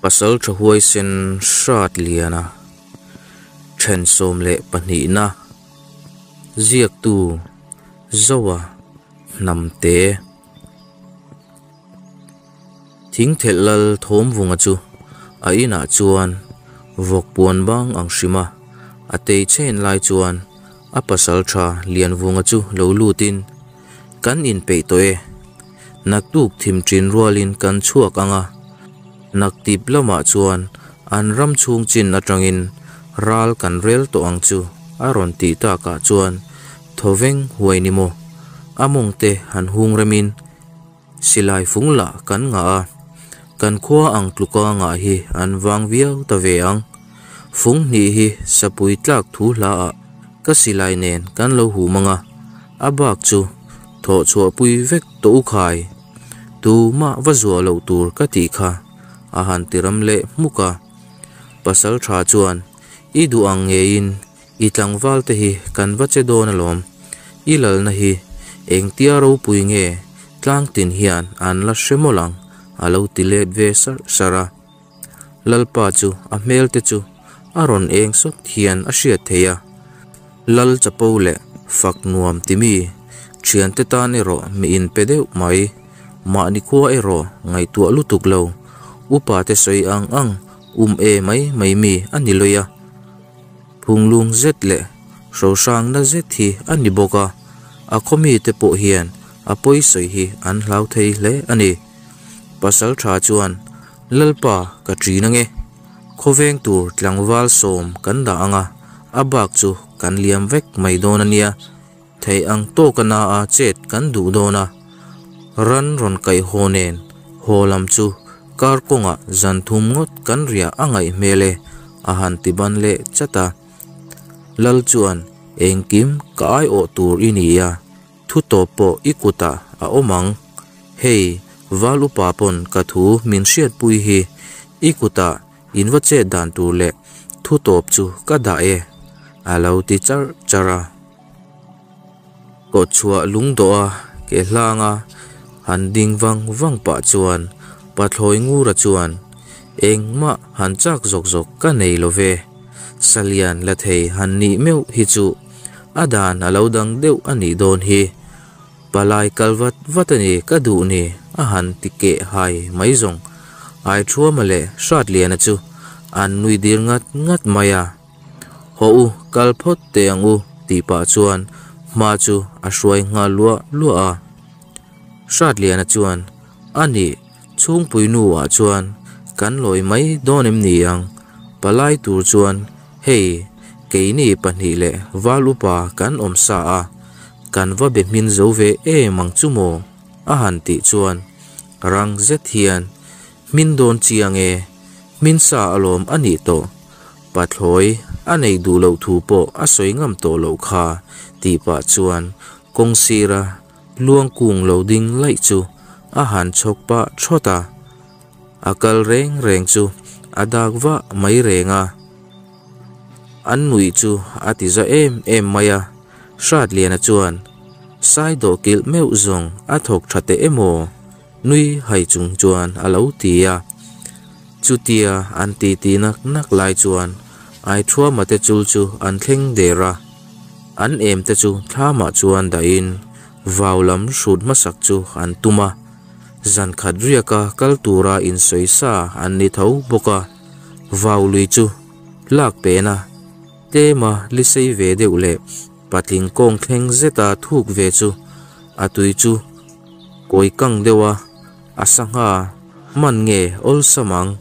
Pasalṭha huaisen hrat liana then 12na ziaktu Zoa Hnamte Thingthelh lal Thawmvunga chu a inah chuan vawk puan bang ang hrima a tei chen lai chuan a pasalṭha Lianvunga chu lo lutin Kan inpeih tawh e. Naktuk thim ṭin rualin kan chhuak ang a, naktip lamah chuan an ram chhung chin aṭangin ral kan rel tawh ang chu a rawn tih takah chuan thawveng huai ni maw? A mawngte han hung remin silai fung lah kan ngah a, kan khua ang tluka ngah hi an vang viau ta ve ang. Fung hnih hi sapui tlak thu hlaah ka silai nen kan lo hum ang a, a bak chu thawh chhuahpui vek tawh u khai. Tumah va zuah loh tur ka tih kha a han ti ram leh hmuk a. Pasal tha chuan, I duh ang ngeiin i tlangval te hi kan va che dawn alawm. I lalna hi engtia ropui nge tlangtin hian an la hre mawlh ang a lo ti let ve sarh sarh a. Lalpa chu a hmel te chu a rawn eng sawt hian a hriat theih a, Lal chapo leh fak nuam ti mi thiante tan erawh mi inpe deuh mai, mahni khua erawh ngaihtuah lutuk lo, upa te sawi ang ang um e mai mai mi a ni lawih a, phunglung zet leh hrohrangna zet hi a ni bawk a, a khaw mite pawh hian a pawi sawi hi an hlau thei hle a ni. Pasal tha chuan Lalpa ka ṭin ange, khawveng tur tlangval sawm kan dah ang a, a bak chu kan liam vek mai dawn a nia, theih ang tawka na a chet kan duh dawn a, ran rawn kaih haw nen haw lam chu kar kawngah zan thum ngawt kan riah a ngaih hmel e a han ti ban leh chat a. Lal chuan engkim ka aiawh tur i ni a, Thu tawp pawh i kutah a awm ang. Hei, val upa pawn ka thu min hriatpui hi i kutah in va chet dan tur leh thu tawp chu ka dah e, a lo ti charh charh a. Kawtchhuah lungdawh a ke hlanga han ding vang vang pah chuan Pathlawi Ngura chuan, Engmah han chak zawk zawk ka nei lo ve, Salian la thei han nih meuh hi chu A dan a lo dang deuh a nih dawn hi. Palai kal vat vat a ni ka duh ni a han ti keh hai mai zawng. Aithuama leh Hratliana chu an nui dir ngat ngat mai a. Haw u kal phawt teh ang u tih pah chuan hma chu a hruai nghal luah luah a. Hratliana chuan a nih chhungpui nu ah chuan kan lawi mai dawn em ni ang? Palai tur chuan hei keini pahnih leh val upa kan awm sa a, kan va be hmin zo ve em ang chu maw? a han tih chuan rang zet hian hmin dawn chiang e, hmin sa alawm a nih tawh, pathlawi a nei duh loh thu pawh a sawi ngam tawh loh kha tih pah chuan kawng sira Luang kung lo ding laih chu a han chhawk pah thawt a, a kal reng reng chu a dak vah mai reng a. An nuih chu a ti za em em mai a, Hratliana chuan sai dawh kilh meuh zawng a thawk tha teh emaw nui hai chung chuan a lo ti a. Chutia an titi nak nak lai chuan Aithuama te chul chu an thleng der a. An em te chu thlamah chuan dahin vau lam hrut hmasak chu an tum a, zan khat riaka kal tura insawi sa an ni tho bawk a, vau lui chu lak pen a, tlema li sei ve deuh leh patling kawng thleng zeta thuk ve chu a tui chu kawi kang deuh a, a sangha hman nge awlsam ang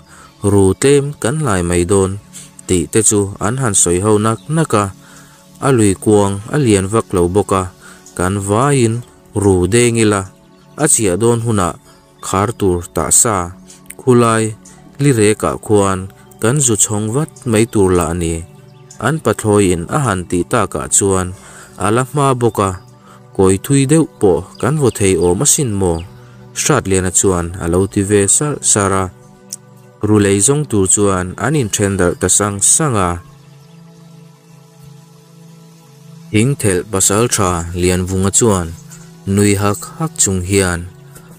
ru tlem kan hlai mai dawn tih te chu an han sawi ho nak nak a. A lui kuang a lian vak lo bawk a, kan vaiin ru deng ila, a chiah dawn hunah khar tur tah sa, khulai li rekah khuan kan zu chhawng vat mai tur lah a ni. An pathlawiin a han tih takah chuan a la hma bawk a, kawi thui deuh pawh kan vaw thei awm asin maw? Hratliana chuan a lo ti ve sarh sarh a. Rulei zawng tur chuan an inthen darh ta sang sang a. Thingthelh pasaltha Lianvunga chuan nui hak hak chung hian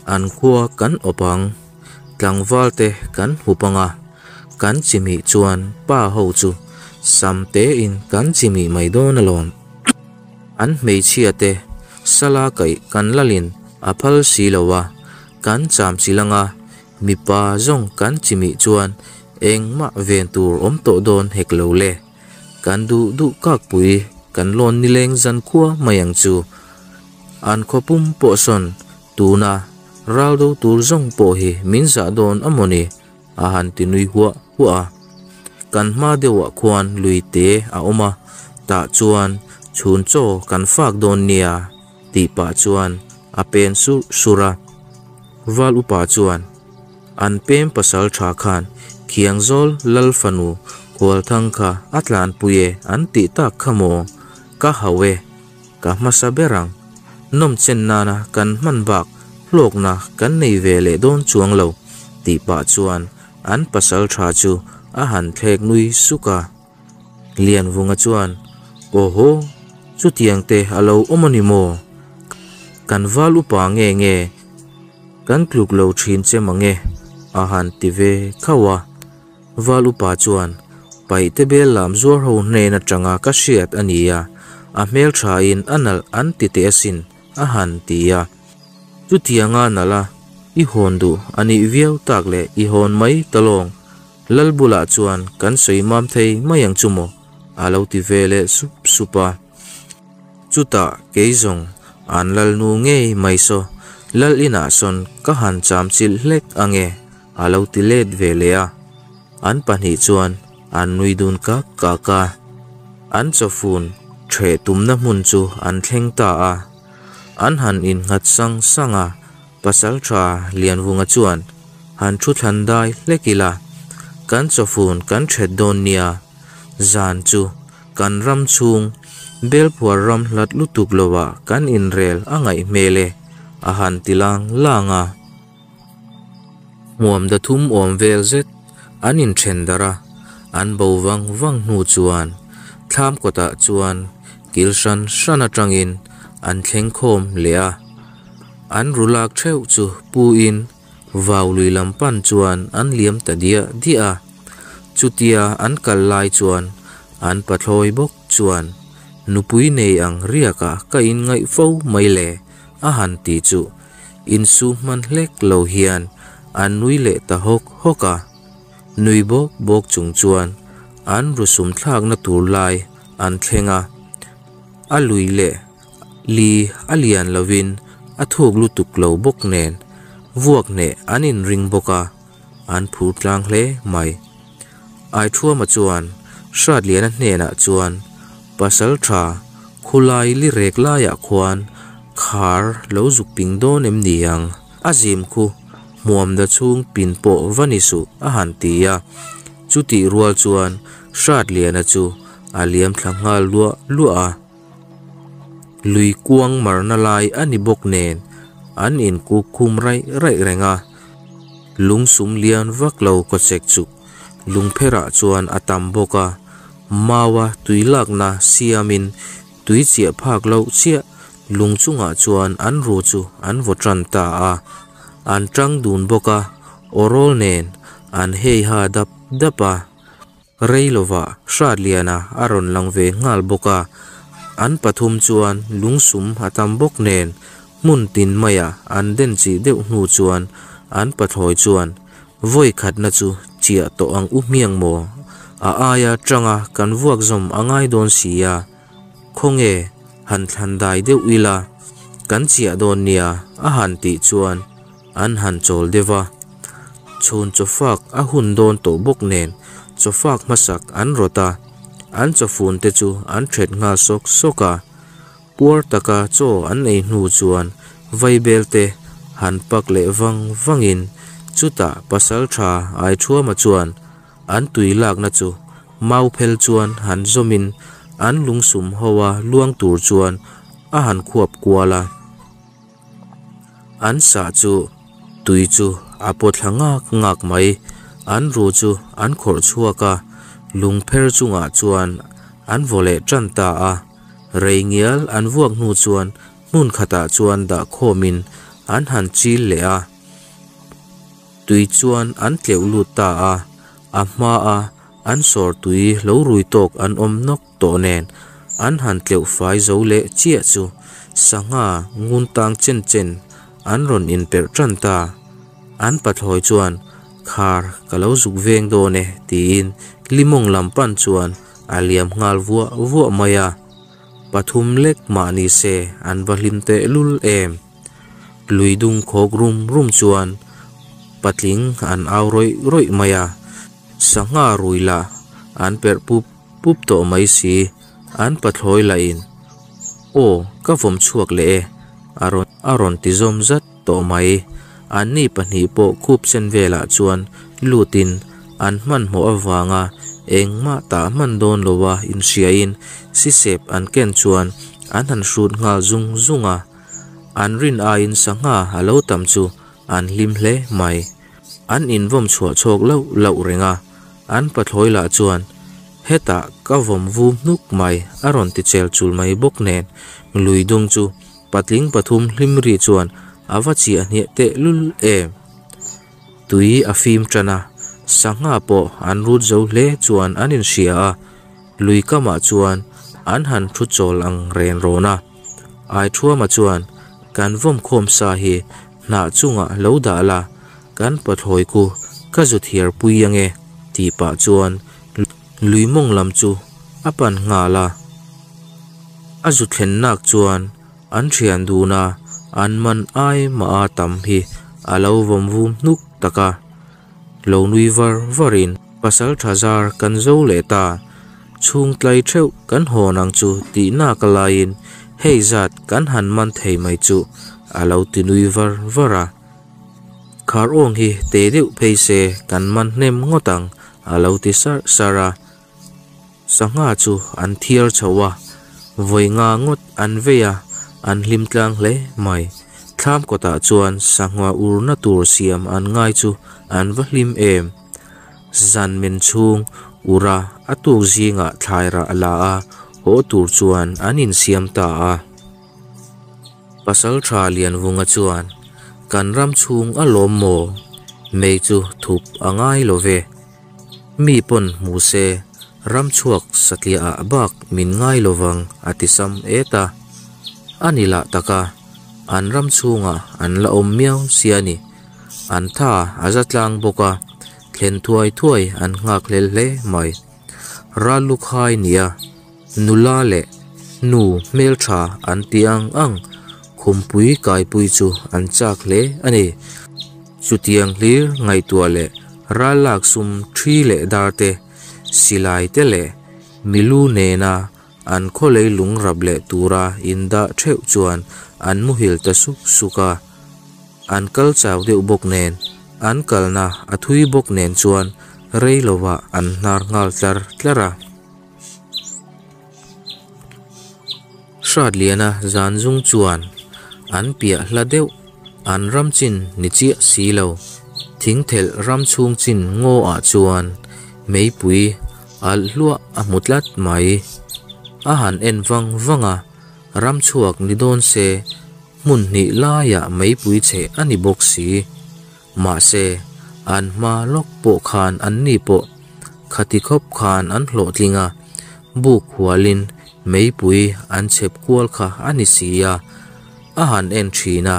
an khua kan awp ang, tlangval te kan hup ang a. kan chimih chuan pa ho chu sam tein kan chimih mai dawn alawm. An hmeichhia te sala kaih kan lalin a phal si lo a, kan cham chilh anga mipa zawng kan chimih chuan engmah ven tur awm tawh dawn hek lo le. Kan duh duh kakpui kan lawn nileng zankhua mai ang chu. An khawpum pawh sawn tuna ral do tur zawng pawh hi min zah dawn a mawni a han ti nui huah huah a. Kan hma deuhah khuan lui te a awm a, tah chuan chhun chaw kan fak dawn nia tih pah chuan a pen surh surh a. Val upa chuan an pem pasal tha khan Khiangzawl Lal fanu Khualthang kha a tlanpui e an tih tak kha maw? Ka hauh e. Ka hmasa ber ang. Nawmchen nana kan hman bak hlawkna kan nei ve leh dawn chuang lo tih pah chuan an pasal tha chu a han thlek nui suk a. Lianvunga chuan, Aw haw, chutiang te a lo awm a ni maw? Kan val upa nge nge kan tluk lo thin che mange a han ti ve khauh a. Val upa chuan, Paihte bel lam zuar ho hnen atanga ka hriat a nia, a hmelthain a nalh an ti teh asin, a han ti a. Chutianga nalh a, i hawn duh a nih viau tak leh i hawn mai ta lawng, Lal bulah chuan kan sawi mam thei mai ang chu maw, a lo ti ve leh sup sup a. Chutah kei zawng an lalnu ngei mai saw lal inah sawn ka han cham chilh hlek ange a lo ti let ve leh a. An pahnih chuan an nui dun kak kak a. An chawfun ṭheh tumna hmun chu an thleng ta a. An han innghat sang sang a, Pasalṭha Lianvunga chuan han thu thlan dai hlek ila, kan chawfun kan ṭhet dawn nia, zan chu kan ram chhung Belphuar ram hlat lutuk lovah kan inrel a ngaih hmel e, a han ti lang lang a. Hmuam dathum awm vel zet an inthen darh a, an bo vang vang hnu chuan thlam kawtah chuan kil hran hran atangin an thleng khawm leh a. An ru lak theuh chu pu in vau lui lam pan chuan an liam ta diah diah a. Chutia an kal lai chuan an pathlawi bawk chuan nupui nei ang riakah ka inngaih fo mai le a han ti chu insu hman hlek lo hian an nui leh ta hawk hawk a. Nui bawk bawk chung chuan an rusum thlakna tur lai an thleng a, a lui leh li a lian lovin a thuk lutuk lo bawk nen vuak hneh an inring bawk a, an phur tlang hle mai. Aithuama chuan Hratliana hnenah chuan pasal tha khulai li rek laiah khuan khar lo zuk ping dawn em ni ang, a zim khu hmuamda chhung pin pawh va ni suh a han ti a. Chutih rual chuan Hratliana chu a liam thla nghal luah luah a. Lui kuang marna lai a ni bawk nen an inkuk khum raih raih reng a. Lungsum lian vak lo kaw chek chuk lungpherah chuan a tam bawk a, maua tui lakna siamin tui chiah phak loh chiah lung chungah chuan an ru chu an vaw tan ta a. An tang dun bawk a, awrawl nen an hei ha dap dap a. Rei lovah Hratliana a rawn lang ve nghal bawk a, an pathum chuan lungsum a tam bawk nen hmun tin maia an den chih deuh hnu chuan an pathlawi chuan vawi khatna chu chiah tawh ang u hmiang maw? A aia tanga kan vuak zawm a ngai dawn si a, khawnge han thlan dai deuh ila kan chiah dawn nia a han tih chuan an han chawl deuh a. Chhun chawfak a hun dawn tawh bawk nen chawfak hmasak an rawt a, an chawfun te chu an then nghal sawk sawk a. Puar taka chaw an ei hnu chuan vaibel te han pak leh vang vangin chutah pasal tha Aithuama chuan an tui lakna chu mau phel chuan han zawmin an lungsum hoa luang tur chuan a han khuap kual a. An sah chu tui chu a paw thla ngak ngak mai. An ru chu an khawrh chhuak a, lungpher chungah chuan an vaw leh tan ta a. Rei ngial an vuak hnu chuan hmun khatah chuan dah khawmin an han chil leh a. Tui chuan an tleuh lut ta a. A hma a an sawr tui lo rui tawk an awm nawk tawh nen an han tleuh fai zo leh chiah chu sangha ngun tang chen chen an rawn inperh tan ta. An pathlawi chuan Khar ka lo zuk veng dawn e tiin limawng lam pan chuan a liam nghal vuah vuah mai a. Pathum lek mah ni se an va hlim tehlul em. Lui dung khawk rum rum chuan patling an au rawih rawih mai a, sangha rui lah an perh pup pup tawh mai si, an pathlawi lahin aw ka vawm chhuak leh e a rawn a rawn ti zawm zat tawh mai. Anni pahnih pawh khup sen velah chuan lutin an hmanhmawh avanga engmah tah hman dawn loa inhriain sisep an ken chuan an han hrut nghal zung zung a. An rin aiin sangha a lo tam chu an hlim hle mai. An invawm chhuah chhawk lauh lauh reng a, an pathlawi lah chuan hetah ka vawm vum hnuk mai a rawn ti chel chul mai bawk nen lui dung chu patling pathum hlim ri chuan a va chiah hniah teh lul em. Tui a fim tan a, sangha pawh an rut zo hle chuan an inhria a, lui kamah chuan an han thu chawl ang ren rawn a. Aithuama chuan, Kan vawm khawm sa hi hnah chungah lo dah la, kan pathlawi ku ka zu thiar pui ange, tih pah chuan lui mawng lam chu a pan nghal a. A zu thlen nak chuan an thian dun a, an man ai mah a tam hi a lo vawm vum hnuk tak a. Lo nui var varin pasal tha zar kan zo leh ta, chhung tlai theuh kan hawn ang chu tih nak a laiin hei zat kan han man thei mai chu a lo ti nui var var a. Khar awng hi te deuh phei se kan man hnem ngawt ang a lo ti sarh sarh a. Sangha chu an thiar chho a, vawi nga ngawt an vei a, an hlim tlang hle mai. Thlam kawtah chuan sangha urna tur siam an ngai chu an va hlim em. Zan men chhung ura a tuk zingah thlai rah la a, haw tur chuan an insiam ta a. Pasalṭha Lianvunga chuan, Kan ram chhung a lawm maw? Mei chu thup a ngai lo ve. Mi pawn hmu se, ram chhuak satliah ah bak min ngai lo vang a ti sam et a. A ni lah tak a, an ram chhungah an la awm miau sia ni. An tha a za tlang bawk a, thlen thuai thuai an nghak hlel hle mai. Ral lukhai nia nula leh nu hmeltha an ti ang ang khumpui kaipui chu an chak hle a ni. Chutiang hlir ngaihtuah leh ral lak sum thi leh dar te, silai te leh milu nena an khaw leilung rap leh tura indah theuh chuan an muhil ta suk suk a. An kal chau deuh bawk nen, an kalna a thui bawk nen chuan rei lovah an hnar nghal tlar tlar a. Hratliana zan zung chuan an piah hla deuh an ram chin ni chiah si lo, thingthelh ram chhung chin ngaw ah chuan meipui alh hluah a hmu tlat mai. A han en vang vang a, ram chhuak ni dawn se hmun hnih laiah meipui cheh a ni bawk si. Mahse, an hma lawk pawh khan anni pawh khati khawp khan an hlawhtling a, buk hualin meipui an chhep kual kha a ni si a, a han en thin a,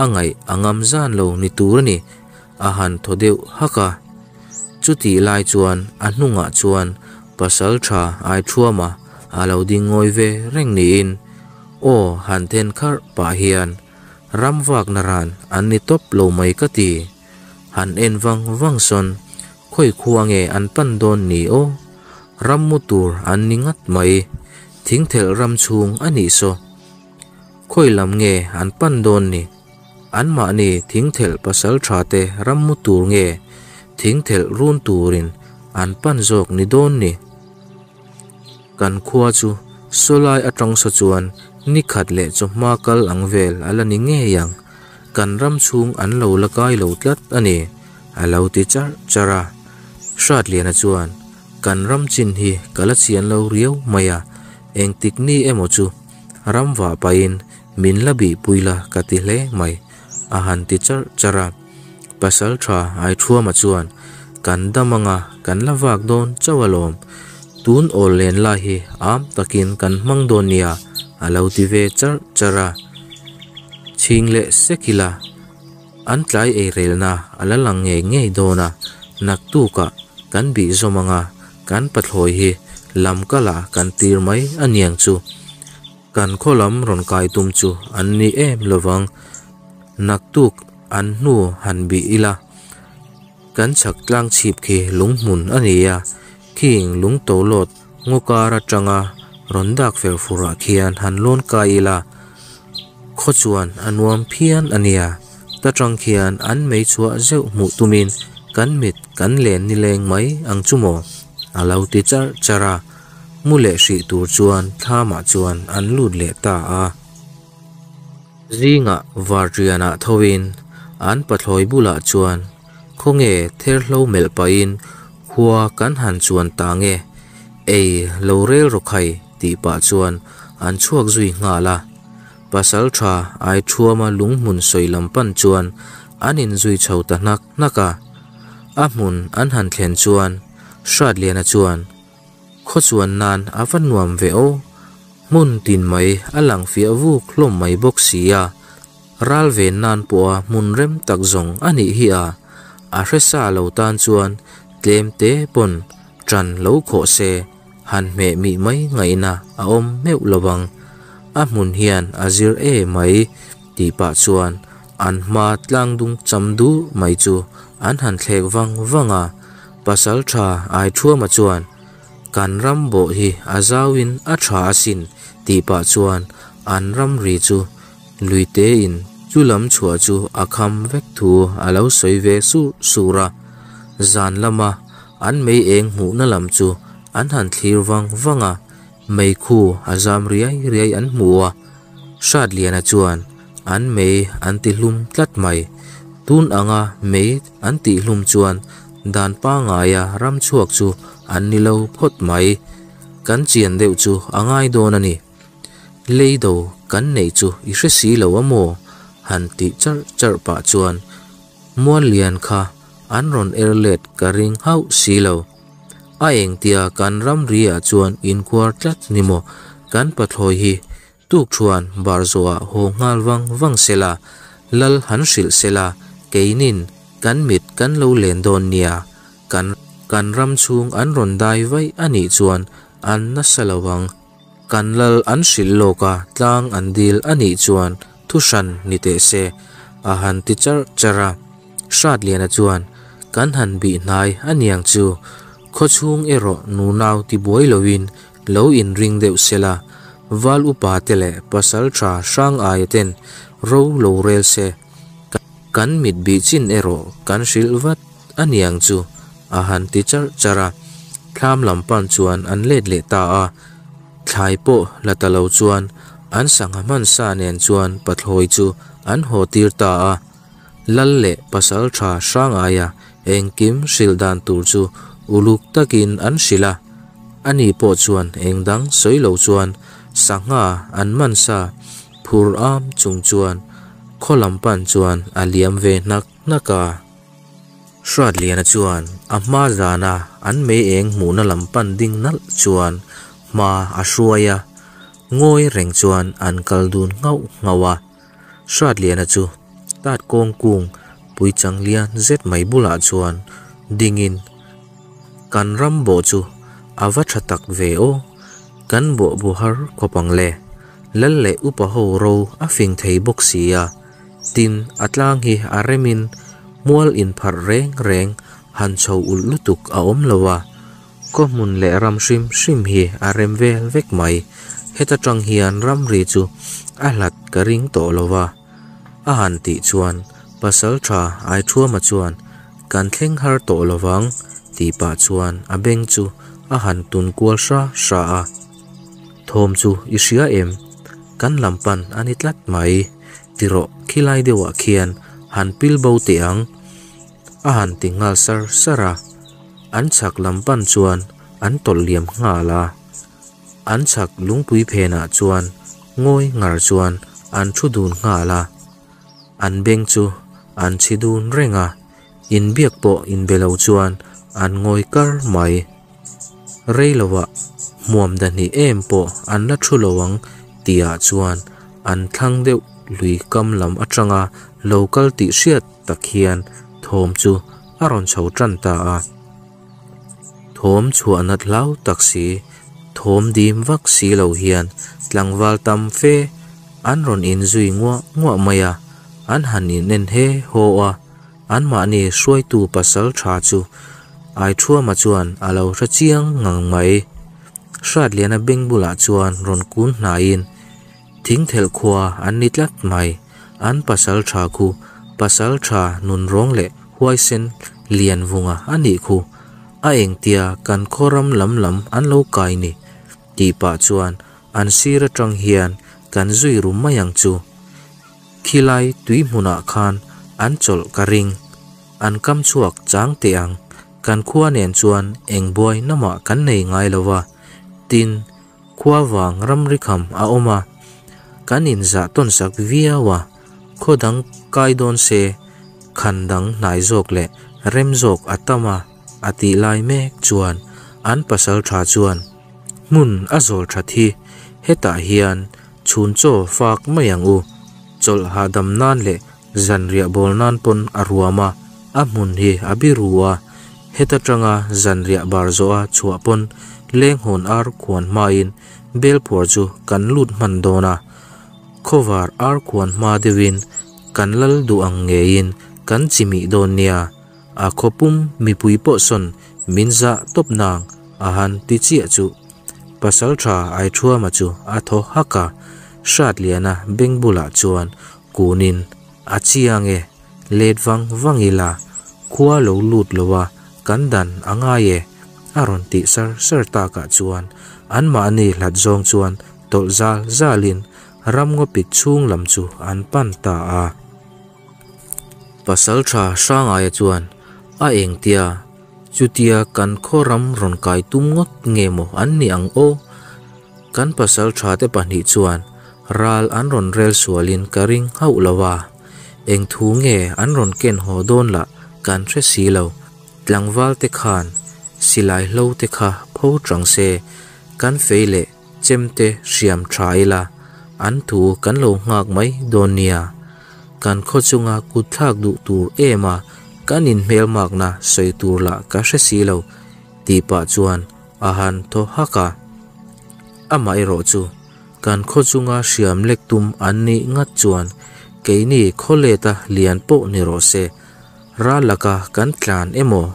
a ngaih a ngam zan lo ni tur a ni, a han thaw deuh hak a. Chutih lai chuan a hnungah chuan pasal tha Aithuama a lo ding ngawi ve reng niin aw han then kharh pah hian, Ram vakna ran an ni tawp lo mai ka ti. Han en vang vang sawn khawi khua nge an pan dawn ni aw? Ram mu tur an ni ngat mai. Thingthelh ram chhung a nih saw. Khawi lam nge an pan dawn ni? Anmahni thingthelh pasal tha te ram mu tur nge thingthelh run turin an pan zawk ni dawn ni? Kan khua chu sawlai atang saw chuan ni khat leh chawhma kal ang vel a la ni ngei ang, kan ram chhung an lo la kai lo tlat a ni, a lo ti charh charh a. Hratliana chuan, Kan ram chin hi ka la chian lo riau mai a, engtik ni emaw chu ram vah pahin min la bihpui la ka ti hle mai, a han ti charh charh a. Pasaltha Aithuama chuan, Kan dam anga. kan la vak dawn chauh alawm. Tun awl len lai hi am takin kan hmang dawn nia a lo ti ve charh charh a. Chhing leh sek ila an tlai ei relna a la lang ngei ngei dawn a, naktukah kan bih zawm anga kan pathlawi hi lam kalah kan tir mai a niang chu. Kan khaw lam rawn kai tum chu an ni em lovang. Naktuk an hnu han bih ila kan chhak tlang chhip khi lung hmun a ni a, khing lung tolawt ngaw kar atanga rawn dak fer furah khian han lawn kai ila khaw chuan a nuam phian a nia. Ta tang khian an mei chhuah zeuh hmuh tumin kan mit kan len nileng mai ang chu maw? A lo ti charh charh a. Mu leh hrih tur chuan thlamah chuan an lut leh ta a. Zingah Varṭianah thoin an pathlawi bulah chuan khawnge therhlo melh pahin khua kan han chuan ta nge, ei lo rel rawk hai tih pah chuan an chhuak zui nghal a. Pasalṭha Aithuama lunghmun sawi lam pan chuan an inzui chho ta hnak hnak a. A hmun an han thlen chuan Hratliana chuan Khaw chuan nan a va nuam ve aw. Hmun tin mai a lang fiah vuk hlawm mai bawk si a, ral ven nan pawha hmun rem tak zawng a nih hi a, a hre sa lo tan chuan tlem te pawn ṭan lo khawh se han hmeh mih mai ngaihna a awm meuh lo ang. A hmun hian a zir e mai tih pah chuan an hma tlangdung cham dur mai chu an han thlek vang vang a, Pasalṭha Aithuama chuan, Kan ram bawh hi a zauin a ṭha asin tih pah chuan an ramri chu luitein chu lam chhuah chu a kham vek thu a lo sawi ve sur sur a. Zan lama an mei eng hmuhna lam chu an han thlir vang vang a, meikhu a zam riai riai an hmu a. Hratliana chuan an mei an ti hlum tlat mai. Tun anga mei an tih hlum chuan dan pangaia ram chhuak chu an ni lo phawt mai. Kan chian deuh chu a ngai dawn a ni. Leido kan neih chu i hre si lo a maw? han tih charh charh pah chuan Muallian kha an rawn er let ka ring hauh si lo. A engtia kan ramri ah chuan inkuar tlat ni maw kan pathlawi hi Tuk chuan Barzoa haw nghal vang vang sela, Lal han hrilh sela, keinin kan mit kan lo len dawn nia, kan kan ram chhung an rawn dai vaih a nih chuan an nasa lo ang. Kan Lal an hrilh lawk a, tlang an dil a nih chuan thu hran ni teh se, a han ti charh charh a. Hratliana chuan, Kan han bih hnai a niang chu, khawchhung erawh nunau tibuai loin Lo inring deuh sela, Val upa te leh pasal tha hrang aia ten ro lo rel se, kan mit bih chin erawh kan hrilh vat a niang chu a han ti charh charh a. Thlam lam pan chuan an let leh ta a, thlai pawh la ta lo chuan an sangha hmansa nen chuan pathlawi chu an haw tir ta a. Lal leh pasal tha hrang aia engkim hrilh dan tur chu uluk takin an hrilh a, ani pawh chuan eng dang sawi lo chuan sangha an man sa phur am chung chuan khaw lam pan chuan a liam ve hnak hnak a. Hratliana chuan a hma zana an mei eng hmuhna lam pan ding nalh chuan hma a hruai a, ngawi reng chuan an kal dun nghauh nghauh a. Hratliana chu tat kawng kung pui chang lian zet mai bulah chuan dingin, Kan ram bawh chu a va tha tak ve aw, kan bawh bu har khawp ang le, lal leh upa ho ro a fing thei bawk si a, tin a tlang hi a remin mual inpharh reng reng han chho ulh lutuk a awm lo a, Khaw hmun leh ram hrim hrim hi a rem vel vek mai. Heta tang hian ramri chu a hlat ka ring tawh lo va. A han tih chuan pasal tha Aithuama chuan kan thleng har tawh lo vang tih pah chuan a beng chu a han tun kual hra hra a. Thawm chu i hria em? Kan lam pan a ni tlat mai. Ti rawh khilai deuhah khian han pil bo teh ang. A han ti nghal sar sar a, an chhak lam pan chuan an tawlh liam nghal a. An chhak lungpui phenah chuan ngawi ngar chuan an thu dun nghal a. An beng chu an chhi dun reng a, inbiak pawh inbe lo chuan an ngawi kar mai. Rei lovah hmuam dahnih em pawh an la thu lo ang tihah chuan an thlang deuh lui kam lam atanga lo kal tih hriat tak hian thawm chu a rawn chho tan ta a. Thawm chhuah nat hlau tak si, thawm dim vak si lo hian tlangval tam fe an rawn inzui nguah nguah mai a, an han inen he haw a, anmahni hruaitu pasal tha chu Aithuama chuan a lo hre chiang ngang mai. Hratliana beng bulah chuan rawn kun hnaiin Thingthelh khua an ni tlat mai, an pasal tha khu pasal tha nunrawng leh huaisen Lianvunga a nih khu, a engtia kan khaw ram lam lam an lo kai ni tih pah chuan an sir atang hian kan zui ru mai ang chu. Khilai tui hmunah khan an chawlh ka ring, an kam chhuak chang teh ang, kan khua nen chuan eng buai namah kan nei ngai lo va, tin, Khua vang ramri kham a awm a, kan inzah tawn sak viau a, khaw dang kai dawn se khan dang hnai zawk leh rem zawk a tam a, a tih lai mek chuan an pasal tha chuan hmun a zawl that hi hetah hian chhun chaw fak mai ang u, chawlh hahdam nan leh zanriah bawl nan pawn a ruam a, a hmun hi a biru a, heta tanga zanriah bar zawha chhuah pawn lenghawn ar khuan hmain belphuar chu kan lut hman dawn a, khawvar ar khuan hma deuhin kan lal duh ang ngeiin kan chimih dawn nia, a khawpum mipui pawh sawn min zah tawp nang a han ti chiah chu Pasaltha Aithuama chu a thaw hak a, Hratliana beng bulah chuan kunin a chiang e, let vang vang ila khua lo lut lo a kan dan a ngai e a rawn tih sar sar takah chuan anmahni hlat zawng chuan tawlh zal zalin ramngawpik chhung lam chu an pan ta a. Pasaltha Hrangaia chuan a engtia chutia kan khaw ram rawn kai tum ngawt nge maw an nih ang aw? Kan pasaltha te pahnih chuan ral an rawn rel sualin ka ring hauh lo a, eng thu nge an rawn ken haw dawn lah kan hre si lo, tlangval te khan silai hlo te kha pho chang se kan fei leh chemte hriam tha ila an thu kan lo nghak mai dawn nia. Kan khaw chunga kut thlak duh tur em a kan inhmelmakna sawi tur lah ka hre si lo tih pah chuan a han thaw hak a. Amaherawh chu kan khaw chunga hriam lek tum an nih ngat chuan keini khaw leta lian pawh ni rawh se, ral laka kan tlan emaw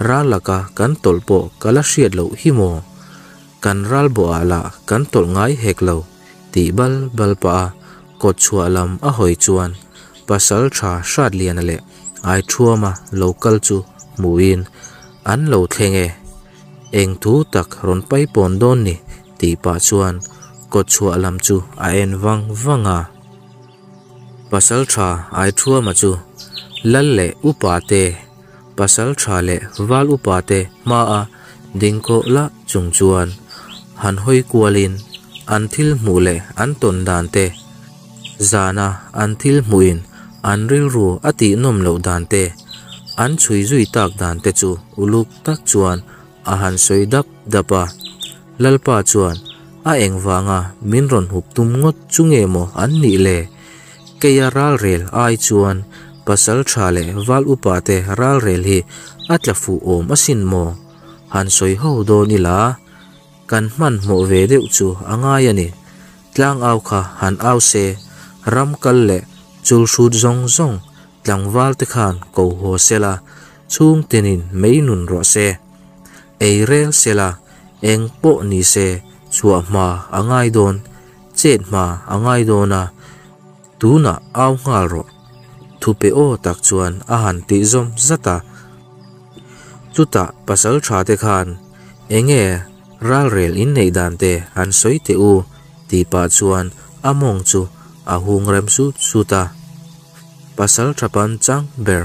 ral laka kan tawlh pawh ka la hriat loh hi maw? Kan ral bawhah lah kan tawlh ngai hek lo tih bal bal pah a kawt chhuah lam a hawi chuan pasal tha Hratliana leh Aithuama lo kal chu hmuhin an lo thleng e. Eng thu tak rawn paipawn dawn ni tih pah chuan kawt chhuah lam chu a en vang vang a. Pasal tha Aithuama chu lal leh upa te Pasal tha leh val upa te hmaa dingkhawh lah chung chuan han hawi kualin an thil hmuh leh an tawn dan te, zana an thil hmuhin an rilru a tihnawm loh dan te, an chhui zui tak dan te chu uluk tak chuan a han sawi dap dap a. Lalpa chuan a engvanga min rawn hup tum ngawt chu nge maw an nih le? Keia ralrel ai chuan pasal tha leh val upa te ralrel hi a tla fuh awm asin maw? Han sawi ho dawn ila, kan hmanhmawh ve deuh chu a ngai a ni. Tlang au kha han au se, ram kal leh chul hrut zawng zawng tlangval te khan ko haw sela, chhung tinin mei nun rawh se. Ei rel sela, eng pawh ni se chhuah hma a ngai dawn. Chet hma a ngai dawn a, tunah au nghal rawh. Thupe aw tak chuan a han tih zawm zat a. Chutah pasal tha te khan enge ralrel inneih dan te han sawi teh u tih pah chuan a mawng chu a hung rem sut sut a. Pasal tha pan chang ber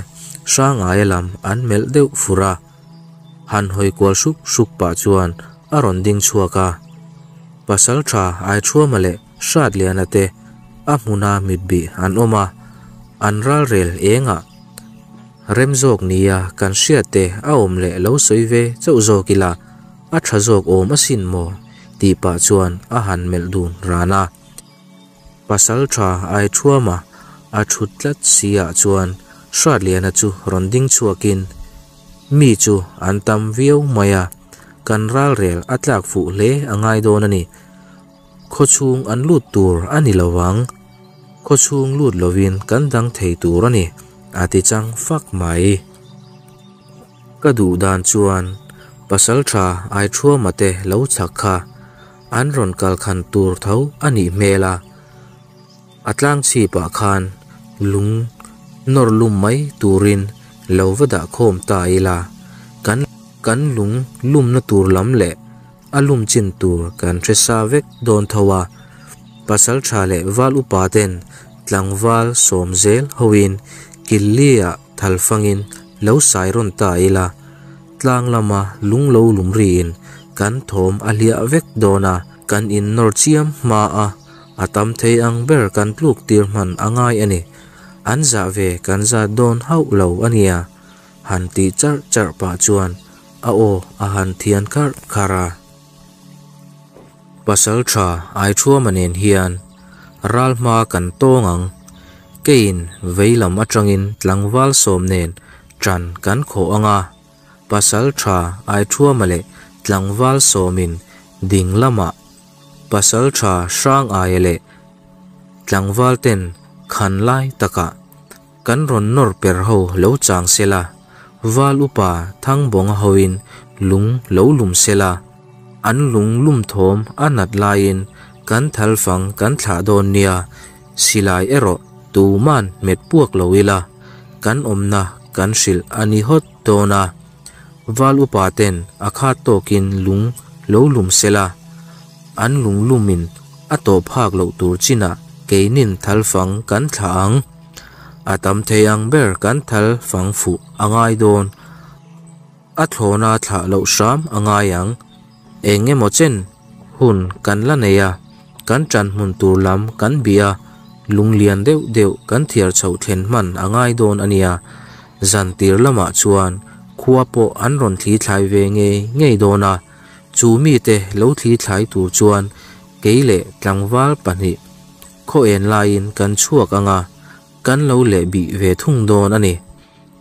Hrangaia lam an melh deuh fur a. Han hawi kual hruk hruk pah chuan a rawn ding chhuak a. Pasal tha Aithuama leh Hratliana te a hmuna mitbih an awm a, an ralrel engah. Rem zawk nia kan hriat te a awm leh lo sawi ve chauh zawk ila a tha zawk awm asin maw tih pah chuan a han melh dun ran a. Pasaltha Aithuama a thut tlat si ah chuan Hratliana chu rawn ding chhuakin mi chu an tam viau mai a, kan ralrel a tlak fuh hle a ngai dawn a ni. Khawchhung an lut tur a ni lo ang. Khawchhung lut lovin kan dang thei tur a ni, a ti chang fak mai. Ka duh dan chuan Pasaltha Aithuama te lo chhak kha an rawn kal khan tur tho a nih hmel a, a tlang chhipah khan lung nawr lum mai turin lo va dah khawm ta ila, kan kan lung lumna tur lam leh a lum chin tur kan hre sa vek dawn tho a, Pasaltha leh Val upa ten tlangval sawm zel hoin Killi-ah thalfangin lo sai rawn ta ila, tlang lama lung lo lum riin kan thawm a hliah vek dawn a, kan innawr chiam hma a, a tam thei ang ber kan tluk tir hman a ngai a ni. An zah ve kan zat dawn hauh lo a nia, han tih charh charh pah chuan a aw a han thian kharh kharh a. Pasal tha Aithuama nen hian ral hma kan tawng ang. Keiin vei lam atangin tlangval sawm nen ṭan kan khawh ang a, pasal tha Aithuama leh tlangval sawmin ding lamah pasal tha Hrangaia leh tlangval ten khan lai takah Kan rawn nawr per ho lo chang sela, Val upa Thangbawnga hoin lung lo lum sela, an lung lum thawm a nat laiin kan thal fang kan thlah dawn nia, silai erawh tuman hmet puak lo ila, kan awmna kan hrilh a ni hawt dawn a. Val upa ten a khat tawkin lung lo lum sela, an lung lumin a tawh phak loh tur chinah keinin thal fang kan thlah ang. A tam thei ang ber kan thal fang fuh a ngai dawn. A thlawna thlah loh hram a ngai ang. Eng emaw chen hun kan la nei a, kan ṭan hmun tur lam kan bih a, lung lian deuh deuh kan thiar chhoh thlen hman a ngai dawn a nia. Zan tir lamah chuan khua pawh an rawn thli thlai ve ngei ngei dawn a, chu mite lo thli thlai tur chuan kei leh tlangval pahnih Khaw en laiin kan chhuak ang a, kan lo leh bih ve thung dawn a ni.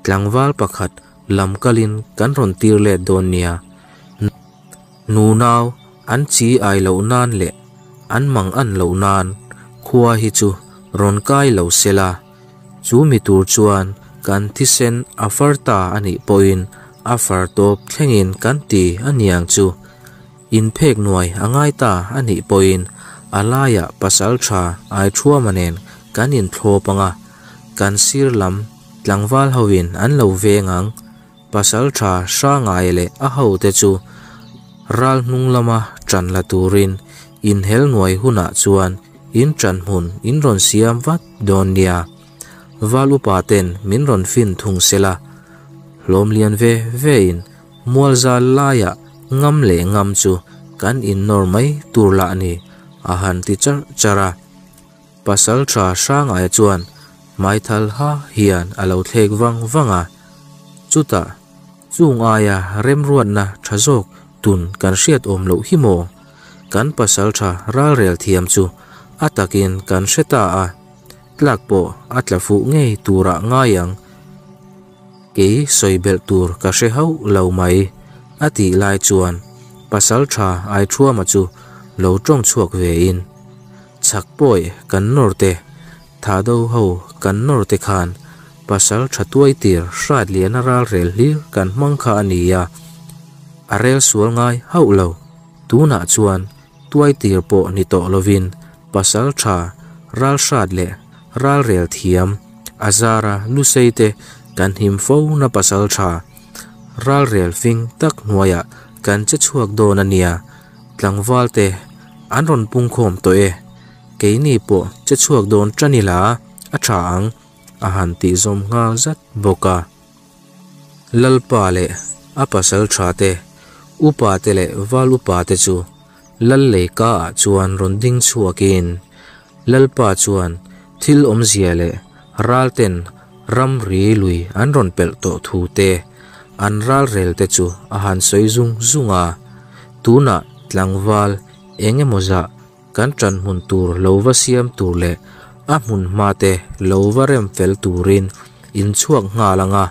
Tlangval pakhat lam kalin kan rawn tir let dawn nia. Nunau an chi ai loh nan leh an mang an loh nan khua hi chu rawn kai lo se la, chu mi tur chuan kan thisen a far ta a nih pawhin a far tawp thlengin kan ti a niang chu. Inphek nuai a ngai ta a nih pawhin a laiah pasal tha Aithuama nen kan inthlawp ang a, kan sir lam tlangval hoin an lo veng ang. Pasal tha Hrangaia leh a hote chu ral hnung lama ṭan la turin inhel nuai hunah chuan in ṭan hmun in rawn siam vat dawn nia. Val upa ten min rawn fin thung sela, hlawm lian ve vein Mualzal laiah ngam leh ngam chu kan innawr mai tur lah ni, a han ti charh charh a. Pasalṭha Hrangaia chuan hmaithal ha hian a lo thlek vang vang a. Chutah, chung aia remruatna ṭha zawk tun kan hriat awm loh hi maw? Kan pasalṭha ralrel thiam chu a takin kan hre ta a, tlak pawh a tla fuh ngei turah ngai ang. Kei sawi belh tur ka hre hauh lo mai, a tih lai chuan Pasalṭha Aithuama chu lo ṭawng chhuak vein, Chhak pawi kan nawr te, Thahdo ho kan nawr te khan Pasalṭha tuaitir Hratliana ralrel hlir kan hmang kha a ni a, a rel sual ngai hauh lo. Tunah chuan tuaitir pawh ni tawh lovin Pasalṭha ralhrat leh ralrel thiam a zara lusei te kan him fo na pasalṭha ralrel fing tak hnuaiah kan che chhuak dawn a nia, tlangval te an rawn pungkhawm tawh e, keini pawh che chhuak dawn ṭan ila a ṭha ang a han tih zawm nghal zat bawk a. Lalpa leh a pasalṭha te, upa te leh val upa te chu Lal Leika ah chuan rawn ding chhuakin Lalpa chuan thil awmzia leh ral ten Ramri lui an rawn pelh tawh thu te, an ralrel te chu a han sawi zung zung a. Tunah tlangval eng emaw zah kan ṭan hmun tur lo va siam tur leh a hmun hma te lo va rem fel turin in chhuak nghal ang a,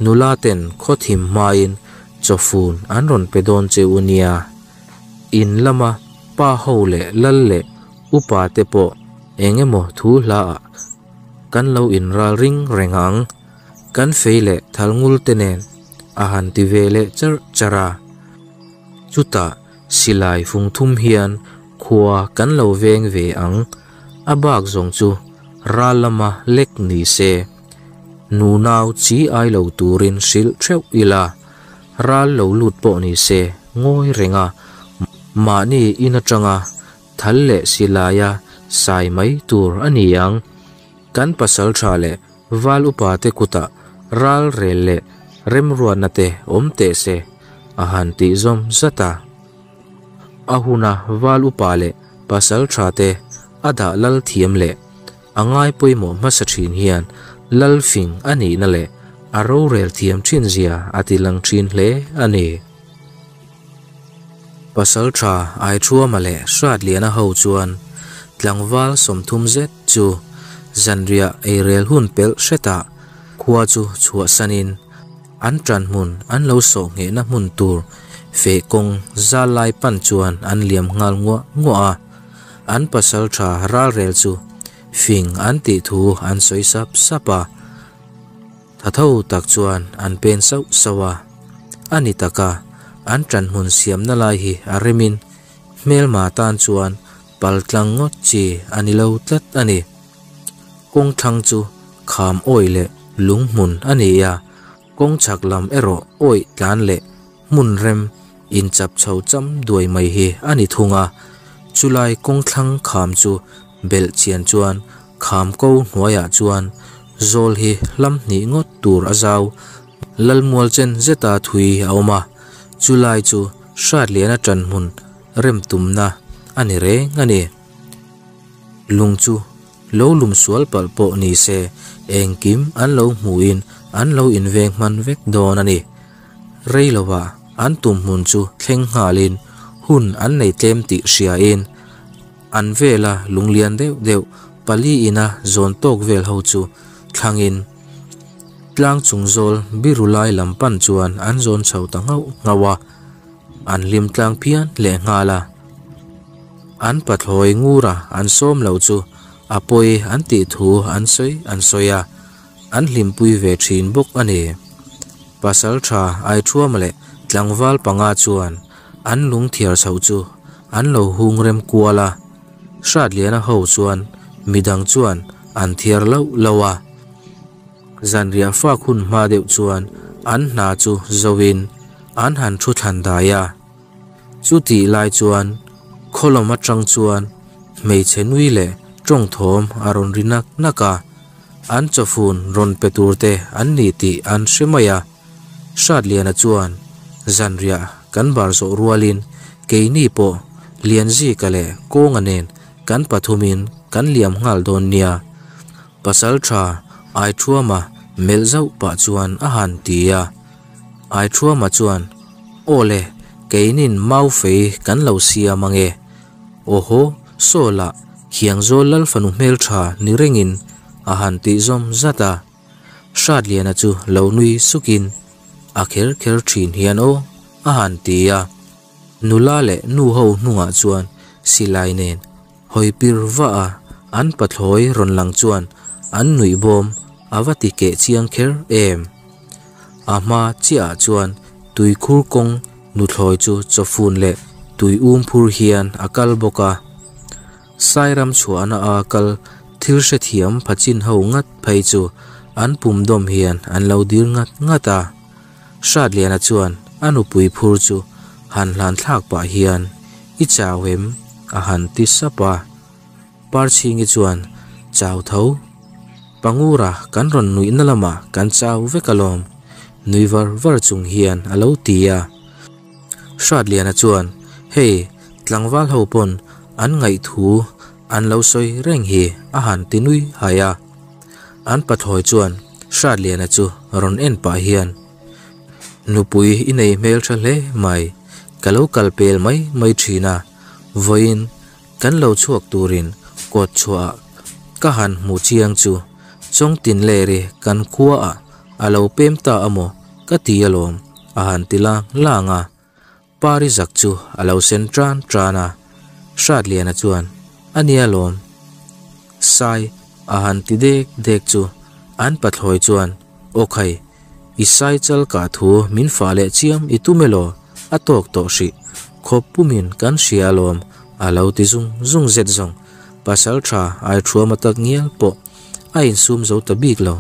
nula ten khaw thim hmain chawfun an rawn pe dawn che u nia. In lama pa ho leh lal leh upa te pawh eng emaw thu hla ah kan lo inral ring reng ang, kan fei leh thal ngul te nen a han ti ve leh charh charh a. Chutah silai fung thum hian khua kan lo veng ve ang, a bak zawng chu ral lama lek ni se. Nunau chi ai lo turin hrilh theuh ila, ral lo lut pawh ni se ngawi reng a, mahni in atanga thal leh silaia sai mai tur a ni ang. Kan pasal tha leh val upa te kutah ral rel leh remruatna te awm teh se a han tih zawm zat a. A huna val upa leh pasal tha te a dah lal thiam leh a ngai pawimawh hmasa thin hian lal fing a nihna leh a rorel thiam thin zia a ti lang thin hle a ni. Pasaltha Aithuama leh Hratliana ho chuan tlangval 30 zet chu zanriah eirel hun pelh hretah khua chu chhuahsanin an tanhmun an lo sawh nghehna hmun tur feh kawng zal lai pan chuan an liam nghal nguah nguah a. An pasaltha ralrel chu fing an tih thu an sawi sap sap a. Tha tho tak chuan an pen sauh sauh a, a ni tak a, an ṭanhmun siamna lai hi a remin hmelma tan chuan pal tlang ngawt chi a ni lo tlat a ni. Kawng thlang chu kham awih leh lung hmun a ni a, kawng chhak lam erawh awih tlan leh hmun rem inchap chho cham duai mai hi a ni thung a, chulai kawng thlang kham chu belh chian chuan kham ko hnuaiah chuan zawl hi hlam hnih ngawt tur a zau lalmual chen zeta thui a awm a, chulai chu Hratliana ṭanhmun rem tumna a ni reng a ni. Lung chu lo lum sual palh pawh ni se engkim an lo hmuhin an lo inveng hman vek dawn a ni. Rei lovah an tum hmun chu thleng nghalin hun an nei tlem tih hriain an vela lunglian deuh deuh pali ina zawn tawk vel ho chu thlangin tlang chung zawl biru lai lam pan chuan an zawn chho ta nghauh nghauh a, an hlim tlang phian leh nghal a. An pathlawi ngura an sawm lo chu a pawi an tih thu an sawi an sawi a, an hlimpui ve thin bawk a ni. Pasal tha Aithuama leh tlangval panga chuan an lung thiar chhoh chu an lo hung rem kual a, Hratliana ho chuan midang chuan an thiar loh loh a. Zanriah fak hun hma deuh chuan an hna chu zoin an han thu thlan dai a. Chutih lai chuan khawlawm atang chuan hmeichhe nui leh tawng thawm a rawn ri nak nak a, an chawfun rawn pe tur te an ni tih an hre mai a. Hratliana chuan zanriah kan bar zawh rualin keini pawh Lianzika leh Kawnga nen kan pathumin kan liam nghal dawn nia. Pasaltha Aithuama melh zauh pah chuan a han ti a. Aithuama chuan, Aw le, keinin mau fei kan lo siam ange. Awhaw, saw lah, Khiangzawl lal fanu hmeltha ni rengin a han tih zawm zat a. Hratliana chu lo nui sukin, A kher kher thin hian aw, a han ti a. Nula leh nu ho hnungah chuan silai nen hawi pir vah a, an pathlawi rawn lang chuan an nuih bawm a va ti keh chiang kher em. A hma chiahah chuan tuikhur kawng nuthlawi chu chawfun leh tui um phur hian a kal bawk a. Sairam chhuahna a kal thil hrethiam phachin ho ngat phei chu an pum dawm hian an lo dir ngat ngat a. Hratliana chuan a nupui phur chu han hlan thlak pah hian, I chau em? a han ti sap a. Parchhingi chuan, Chau tho. Pangura kan rawn nuihna lamah kan chau vek alawm, nui var var chung hian a lo ti a. Hratliana chuan, Hei, tlangval ho pawn an ngaih thu an lo sawi reng hi, a han ti nui hai a. An pathlawi chuan. Hratliana chu rawn en pah hian, Nupui i nei hmeltha hle mai, ka lo kal pel mai mai thin a, vawiin kan lo chhuak turin kawt chhuahah ka han hmu chiang chu Chawngtinleri kan khuaah a lo pem ta amaw ka ti alawm a han ti lang lang a. Pari zak chu a lo sen tan tan a, Hratliana chuan, A nia lawm. Sai a han ti dek dek chu an pathlawi chuan, Aw khai, i sai chal kah thu min fah leh chiam i tum elaw? A tawk tawh hrih, khawp pumin kan hria alawm a lo ti zung zung zet zawng. Pasal tha ai thuama tak ngial pawh a insum zo ta bik lo.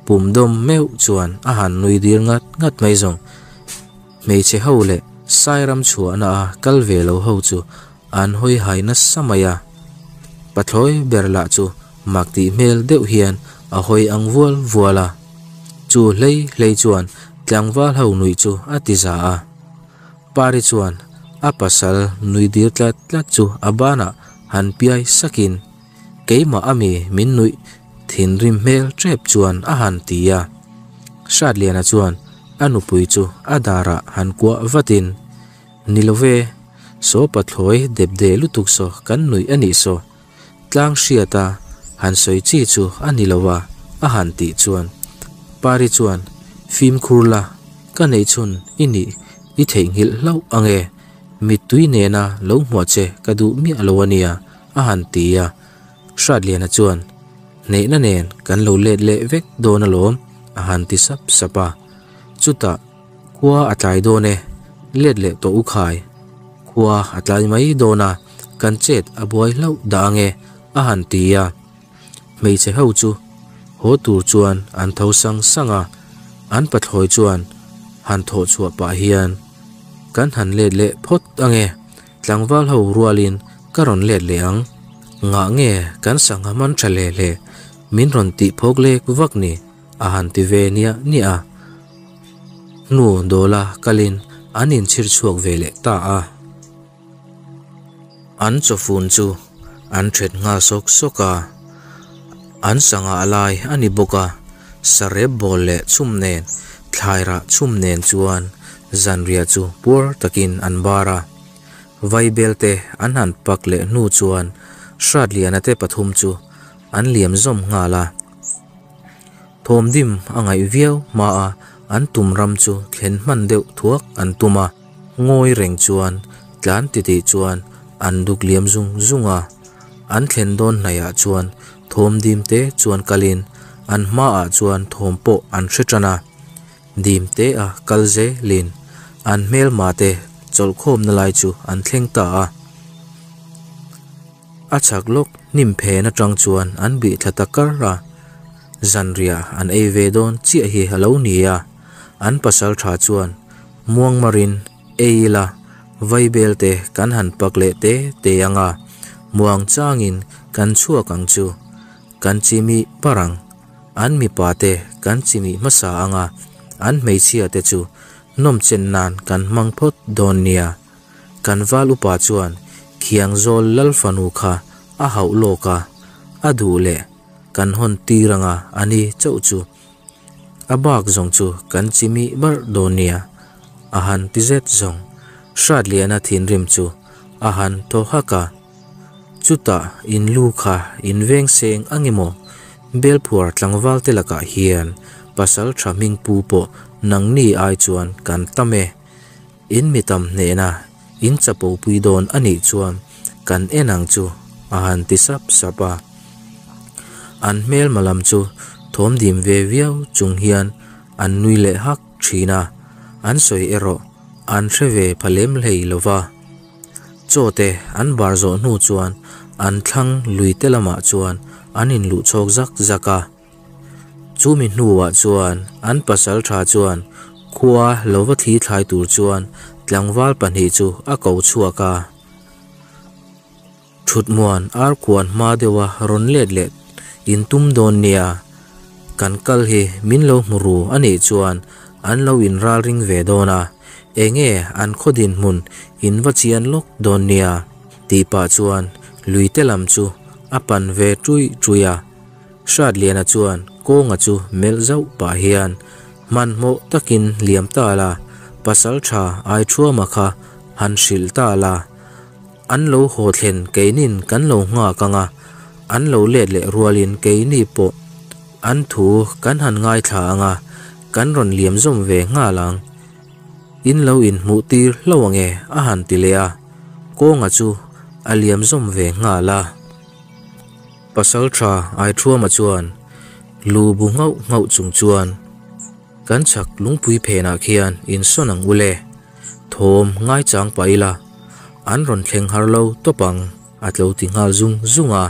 Pum dawm meuh chuan a han nui dir ngat ngat mai zawng. Hmeichhe ho leh Sairam chhuahna a kal ve lo ho chu an hawi hai nasa mai a. Pathlawi ber lah chu mak tih hmel deuh hian a hawi ang vual vual a. Chu hlei hlei chuan tlangval ho nuih chu a ti za a. Pari chuan a pasal nui dir tlat tlat chu a banah han piai sakin, Keimah ami min nuih thinrim hmel tep chuan a han ti a. Hratliana chuan a nupui chu a darah han kuah vatin, Ni lo ve, saw pathlawi dep de lutuk saw kan nuih a nih saw, tlang hriata han sawi chi chu a ni lo a, a han tih chuan Pari chuan, Fimkhur la, ka neihchhun i nih i theihnghilh hlauh ang e, mittui nena lo hmuah che ka duh miah lo a nia, a han ti a. Hratliana chuan, Hneihna nen kan lo let leh vek dawn alawm, a han ti sap sap a. Chutah, Khua a tlai dawn e, let leh tawh u khai. Khua a tlai mai dawn a, kan chet a buai hlauh dah ange, a han ti a. Hmeichhe ho chu haw tur chuan an tho sang sang a, an pathlawi chuan han thawh chhuah pah hian, Kan han let leh phawt ange, Tlangval ho rualin ka rawn let leh ang. Ngah nge kan sangha man tha hle hle min rawn tih phawk lek vak ni a han ti ve niah niah a. Hnu dawla kalin an inchhir chhuak ve leh ta a. An chawfun chu an then nghal sawk sawk a. An sangha lai a ni bawk a, sarep bawl leh chhum nen thlai rah chhum nen chuan zanriah chu puar takin an bar a. Vaibelte an han pak leh hnu chuan Hratliana te pathum chu an liam zawm nghal a. Thawmdim a ngaih viau hma a an tum ram chu thlen hman deuh thuak an tum a, ngawi reng chuan tlan titih chuan an duk liam zung zung a. An thlen dawn hnaihah chuan thawmdim te chuan kalin an hmaah chuan thawm pawh an hre tan a. Dim te a kal zelin an hmelma te chawlhkhawmna lai chu an thleng ta a. A chhak lawk hnim phen atang chuan an bih thla ta kar a, zanriah an ei ve dawn chiah hi a lo ni a, an pasal tha chuan muangmarin ei ila vaibel te kan han pak leh te te ang a, muang changin kan chhuak ang chu, kan chimi par ang. An mipa te kan chimih hmasa ang a, an hmeichhia te chu nawmchen nan kan hmang phawt dawn nia. Kan val upa chuan khiang zawl lal fanu kha a hauh lawk a, a duh leh kan hawn tir ang a a ni chauh chu. A bak zawng chu kan chimih barh dawn nia, a han ti zet zawng. Hratliana thinrim chu a han thaw hak a. Chutah in lu kha in veng seng ang emaw? Belphuar tlangval te lakah hian pasal tha hming pu pawh nangni ai chuan kan tam e. In mi tam hnehna in chapo pui dawn a nih chuan kan en ang chu a han ti sap sap a. An hmelma lam chu thawm dim ve viau chung hian an nui leh hak thin a, an sawi erawh an hre ve pha lem hlei lo va. Chaw te an bar zawh hnu chuan an thlang lui te lamah chuan an inluh chhawk zak zak a. Chumi hnuah chuan an pasal tha chuan khua lo va thli thlai tur chuan tlangval pahnih chu a ko chhuak a. Thutmuan ar kuan hma deuha rawn let leh in tum dawn nia, kan kal hi min lo hmu ru a nih chuan an lo in ralring ve dawn a, enge an khaw dinhmun in va chian lawk dawn nia tih pah chuan luite lam chu a pan ve ṭuih ṭuih a. Hratliana chuan. Kawnga chu melh zauh pah hian hmanhmawh takin liam ta la, Pasalṭha Aithuama kha han hrilh ta la, an lo haw thlen keinin kan lo nghak ang a, an lo let leh rualin keini pawh an thu kan han ngaithla ang a, kan rawn liam zawm ve nghal ang. In lo inhmuh tir hlauh ang e a han ti leh a, Kawnga chu a liam zawm ve nghal a. Pasalṭha Aithuama chuan lu bu nghauh nghauh chung chuan, Kan chhak lungpui phenah khian insawn ang ule, thawm ngaichang pah ila, an rawn thleng har lo tawp ang a tlo ti nghal zung zung a.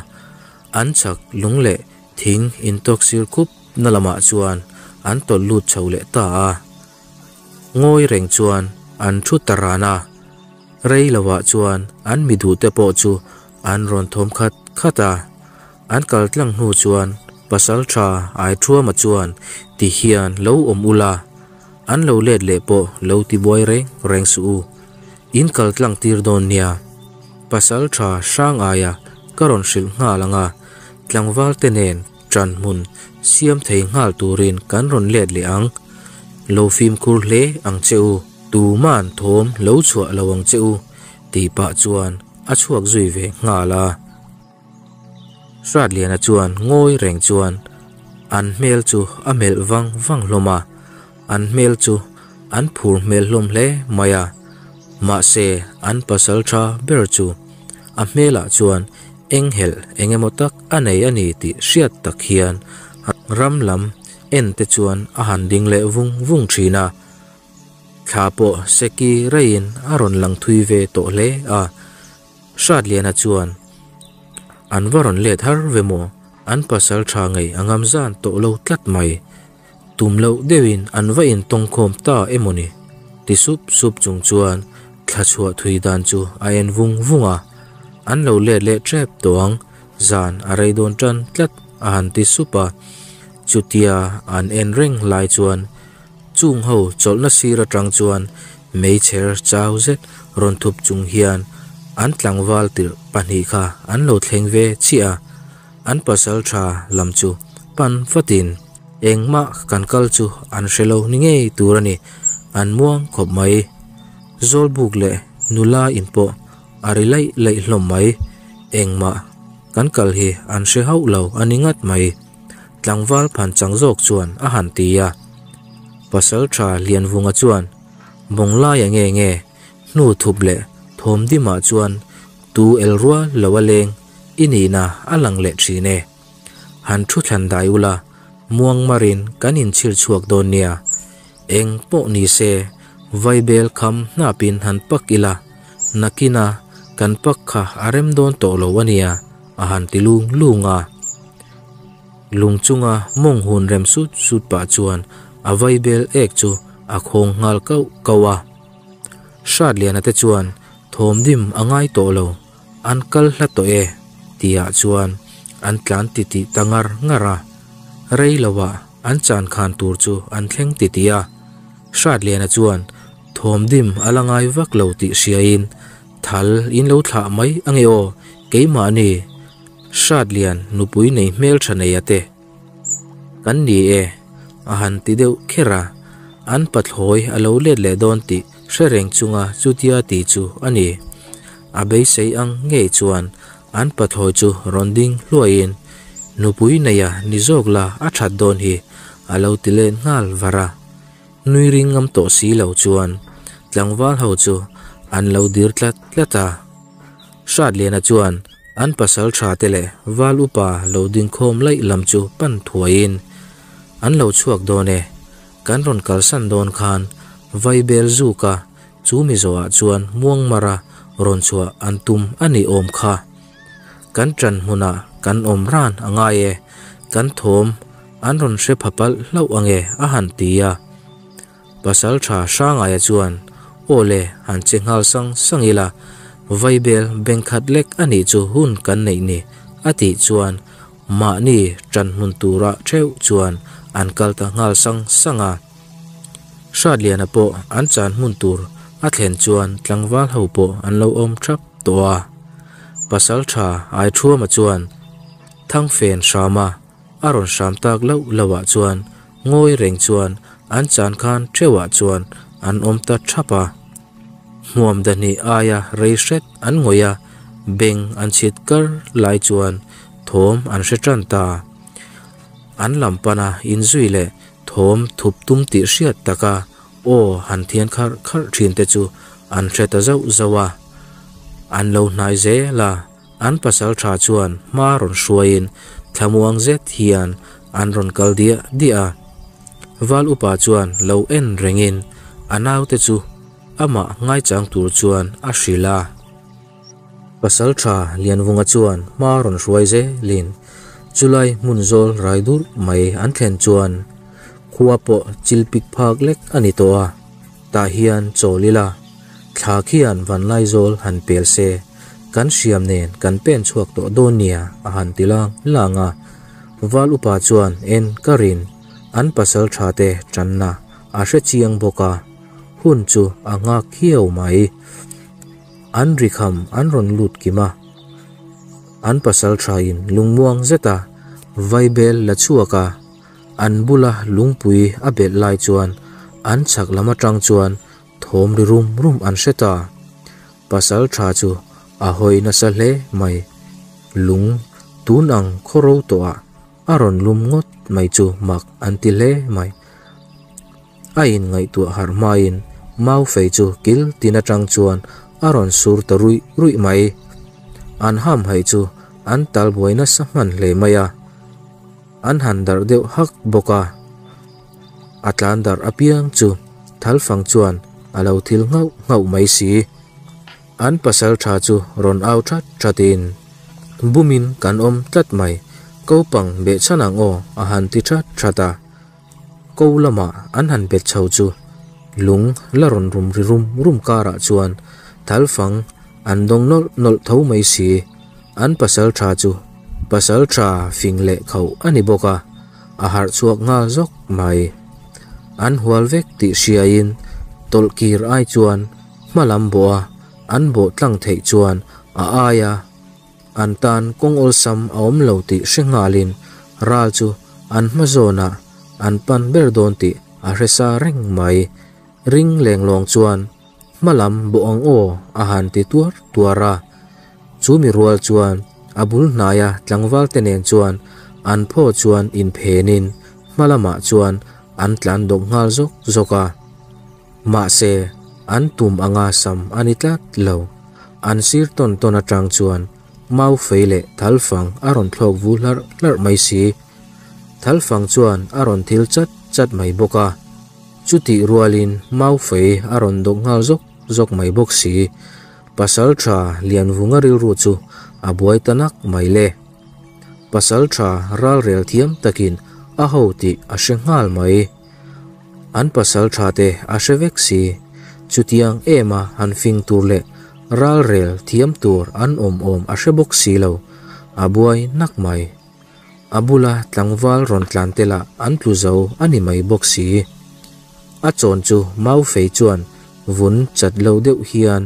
An chhak lung leh thing intawk sir khup na lamah chuan an tawlh lut chho leh ta a. Ngawi reng chuan an thu ta ran a, rei lovah chuan an mi duhte pawh chu an rawn thawm khat khat a. An kal tlang hnu chuan pasal tha Aithuama chuan ti hian lo awm ula, an lo let leh pawh lo ti buai reng reng suh u. In kal tlang tir dawn nia. Pasal tha hrang aia ka rawn hrilh nghal ang a, tlangval te nen ṭan hmun siam thei nghal turin kan rawn let leh ang. Lo fimkhur hle ang che u, tuman thawm lo chhuah lo ang che u, tih pah chuan a chhuak zui ve nghal a. Hratliana chuan ngawi reng chuan an hmel chu a melh vang vang hlawm a, an hmel chu an phur hmel hlawm hle mai a, mahse an pasal tha ber chu a hmelah chuan eng helh eng emaw tak a nei a ni tih hriat tak hian ram lam en te chuan a han ding leh vung vung thin a. Thla pawh seki reiin a rawn lang thui ve tawh hle a. Hratliana chuan, An va rawn let har ve maw? An pasal tha ngei a ngam zan tawh lo tlat mai. Tum loh deuhin an va intawngkhawm ta emaw ni? Ti sup sup chung chuan thla chhuah thui dan chu a en vung vung a. An lo let leh tep tawh ang, zan a rei dawn tan tlat a han ti sup a. Chutia an en reng lai chuan Chung ho chawlhna sir atang chuan meichher chau zet rawn thup chung hian an tlangval tirh pahnih kha an lo thleng ve chiah a, an pasal tha lam chu pan vatin engmah kan kal chu an hre lo ni ngei tur a ni, an muang khawp mai. Zawlbuk leh nula in pawh a ri laih laih hlawm mai, engmah kan kal hi an hre hauh lo a ni ngat mai. Tlangval phan chang zawk chuan a han ti a. Pasal tha Lianvunga chuan Bawnglaia nge nge hnu thup leh thawm dimah chuan tu el rual lo a leng i nihna a lang leh thin e. Han thu thlan dai ula, muang marin kan inchhir chhuak dawn nia. Eng pawh ni se, vaibel kham hnapin han pak ila, nakina kan pak kha a rem dawn tawh lo a nia, a han ti lung lung a. Lung chunga mawng hun rem sut sut pah chuan a vaibel ek chu a khawng nghal kauh kauh a. Hratliana te chuan thawmdim a ngai tawh lo, an kal hla tawh e tihah chuan an tlan titih ta ngar ngar a. Rei lovah an chan khan tur chu an thleng titih a. Hratliana chuan thawmdim a la ngai vak lo tih hriain Thal in lo thlah mai ange aw, keimahni Hratlian nupui nei hmeltha nei a te kan ni e a han ti deuh kher a, an pathlawi a lo let leh dawn tih hre reng chunga chutia ti chu a ni. A beisei ang ngei chuan an pathlawi chu rawn ding hluaiin nupui neia ni zawk la a that dawn hi a lo ti let nghal var a. Nui ring ngam tawh si lo chuan tlangval ho chu an lo dir tlat tlat a. Hratliana chuan an pasal tha te leh val upa lo ding khawm laih lam chu pan thuaiin, An lo chhuak dawn e, kan rawn kalsan dawn khan Vaibel zuka chu mi zawhah chuan Muangmara rawn chhuah an tum a nih awm kha. Kan ṭan hmunah kan awm ran a ngai e, kan thawm an rawn hre pha palh hlauh ange a han ti a. Pasalṭha Hrangaia chuan, Aw le, han che nghal sang sang ila, Vaibel bengkhat lek a nih chu hun kan neih ni, a tih chuan mahni ṭan hmun turah ṭheuh chuan an kal ta nghal sang sang a. Hratliana pawh an chan hmun tur a thlen chuan tlangval ho pawh an lo awm ṭhap tawh a. Pasalṭha Aithuama chuan Thangfen hrama. a rawn hram tak lauh lauh ah chuan ngawi reng chuan an chan khan theuh ah chuan an awm ta thap a. Hmuam dahnih aia rei hret an ngawih a, beng an chhit kar lai chuan thawm an hre tan ta. An lam pana inzui leh thawm thup tum tih hriat taka aw han thian kharh kharh thin te chu an hre ta zauh zauh a. An lo hnai zel a, an pasal tha chuan hma rawn hruaiin thlamuang zet hian an rawn kal diah diah a. Val upa chuan lo en rengin a naute chu amah ngaichang tur chuan a hrilh a. Pasalṭha Lianvunga chuan hma rawn hruai zelin chulai hmun zawl rai durh mai an thlen chuan khua pawh chil pik phak lek a ni tawh a, tah hian chawl ila, thla khian Vanlaizawl han pel se, kan hriam nen kan pen chhuak tawh dawn nia a han ti lang lang a. Val upa chuan en ka rin an pasalṭha te ṭanna a hre chiang bawk a, hun chu a nghak khiau mai. An rikham an rawn lut kim a, an pasal thain lungmuang zeta vaibel la chhuak a, an bula lungpui a belh lai chuan an chhak lam atang chuan thawm ri rum rum an hre ta. Pasal tha chu a hawi nasa hle mai. Lung tun ang khaw ro tawhah a rawn lum ngawt mai chu mak an ti hle mai. A inngaihtuah harh hmain mau fei chu kil tin atang chuan a rawn sur ta ruih ruih mai. An hamhaih chu an tal buai nasa hman hle mai a, an han darh deuh hak bawk a. A tlan darh apiang chu thalfang chuan a lo thil nghauh nghauh mai si. An pasal tha chu rawn au that thatin, Bumin kan awm tlat mai, kopang behchhan ang aw a han ti that that a. Ko lama an han bet chho chu lung la rawn rum ri rum rum karah chuan thalfang an dawng nawlh nawlh tho mai si. An pasal tha chu pasal tha fing leh khauh a ni bawk a, a harh chhuak nghal zawk mai. An hual vek tih hriaiin tawlh kir ai chuan hma lam bawh a an bawh tlang theih chuan a aia An tan kawng awlsam a awm lo tih hre nghalin ral chu an hma zawnah an pan ber dawn tih a hre sa reng mai. Ring lenglawng chuan hma lam bawh ang aw a han ti tuar tuar a. Chu mi rual chuan a bul hnaia tlangval te nen chuan an phaw chuan inphenin hma lamah chuan an tlan dawk nghal zawk zawk a. Mahse, an tum anga sam a ni tlat lo. An sir tawn tawn atang chuan mau fei leh thalfang a rawn thlawk vu hlarh hlarh mai si. Thalfang chuan a rawn thil chat chat mai bawk a. Chutih rualin mau fei a rawn dawk nghal zawk zawk mai bawk si. Pasal tha Lianvunga rilru chu a buai ta nak mai le. Pasal tha ralrel thiam takin a ho tih a hre nghal mai. An pasal tha te a hre vek si. Chutiang ema han fing tur leh ralrel thiam tur an awm awm a hre bawk si lo, a buai nak mai. A bula tlangval rawn tlan te lah an tlu zo a ni mai bawk si. A chawn chu mau fei chuan vun chat lo deuh hian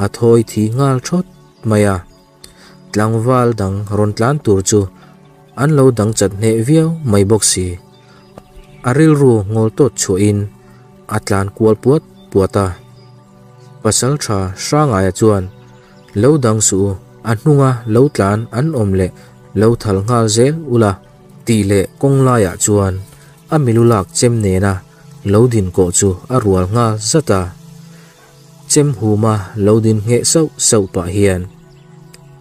a thawi thi nghal thawt mai a. Tlangval dang rawn tlan tur chu an lo dang chat hneh viau mai bawk si. A rilru ngawl tawt chhuahin a tlan kual puat puat a. Pasal tha Hrangaia chuan, Lo dang suh u, a hnunga lo tlan an awm leh lo thal nghal zel ula tih leh kawng laiah chuan a milu lak chem nena lo din kawh chu a rual nghal zat a. Chem huma lo din ngheh sauh sauh pah hian,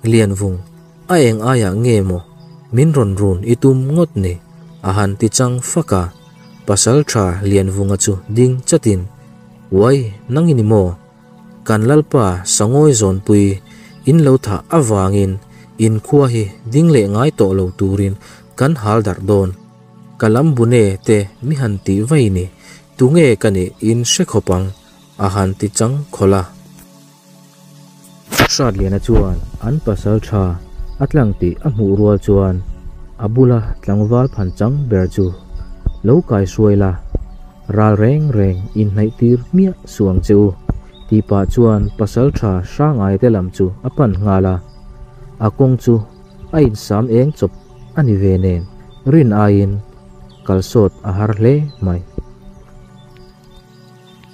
Lianvung, a eng aiah nge maw min rawn run i tum ngawt ni? a han ti chang fak a. Pasal tha Lianvunga chu ding chatin, Uai, nang i ni maw? Kan Lalpa Sangawi zawnpui in lo thah avangin in khua hi ding leh ngai tawh lo turin kan hal darh dawn. Ka lam bune te mi han tih vai ni, tunge ka nih in hre khawp ang, a han ti chang khawlh a. Hratliana chuan an pasal tha a tlang tih a hmuh rual chuan a bula tlangval phan chang ber chu lo kai hruai la, ral reng reng inhnaih tir hmiah suh ang che u tih pah chuan pasal tha Hrangaia te lam chu a pan nghal a. A kawng chu a insam eng chawp a ni ve nen. Rin aiin kal sawt a har hle mai.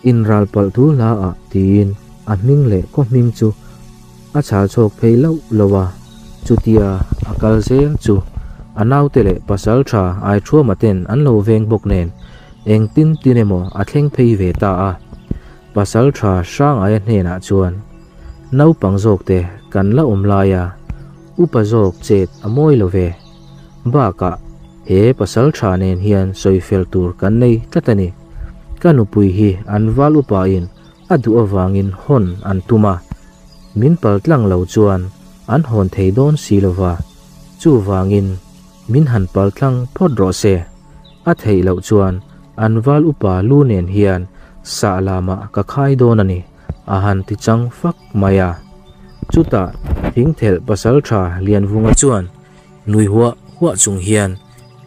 Inral palh thu hla ah tiin a hming leh khaw hming chu a chhal chhawk phei loh loh a, chutia a kal zel chu a naute leh pasal tha Aithuama ten an lo veng bawk nen engtin tin emaw a thleng phei ve ta a. Pasal tha Hrangaia hnenah chuan naupang zawkte kan la awm lai a, upa zawk chet a mawi lo ve. Bakah he pasal tha nen hian sawi fel tur kan nei tlat a ni. Ka nupui hi an val upain a duh avangin hawn an tum a, min pal tlang lo chuan an hawn thei dawn si lo va, chuvangin min han pal tlang phawt rawh se. A theih loh chuan an val upa lu nen hian sah lamah ka khai dawn a ni, a han ti chang fak mai a. Chutah thingthelh pasaltha Lianvunga chuan nui huah huah chung hian,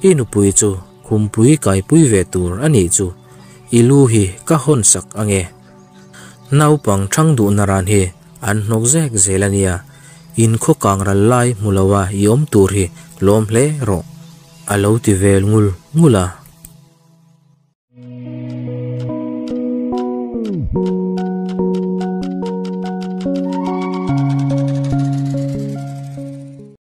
I nupui chu khumpui kaipui ve tur a nih chu, i lu hi ka hawn sak ange. Naupang thang duh naran hi an hnawk zek zel a nia, in khaw kang ral lai hmu lo a i awm tur hi lawm hle rawh, a lo ti vel ngul ngul a.